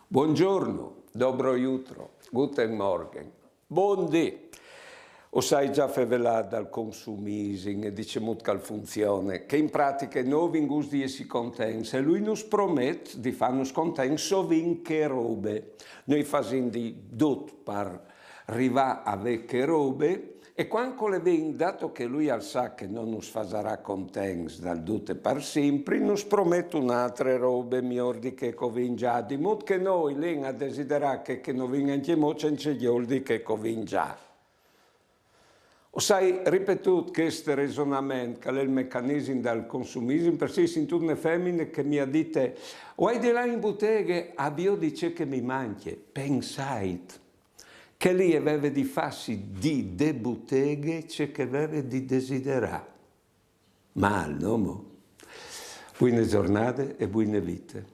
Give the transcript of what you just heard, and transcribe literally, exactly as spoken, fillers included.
Buongiorno, dobro jutro, guten Morgen, bundì. Us ai già fevelât dal consumisim e di cemût che al funzione, che in pratiche nô o vin gust di jessi contents e lui nus promet di fânus contents sovint chê robe. Nô o fasìn di dut par rivâ a vê chê robe, e cuant che le vin, dato che lui al sa che no nus fasarà contents dal dut e par simpri, nus promet une altre robe miôr di chê che o vin za, di mût che nô o lin a desiderâ chê che no vin ancjemò cence gjoldi chê che o vin za. Us ai ripetût chest resonament, che al è il mecanisim dal consumisim, parcè che o ai sintût une femine che mi à dite: «O ai di lâ in buteghe a viodi ce che mi mancje.» Pensait che li e veve di fâsi dî de buteghe ce che e veve di desiderâ. Mâl, no mo? Buine zornade e buine vite.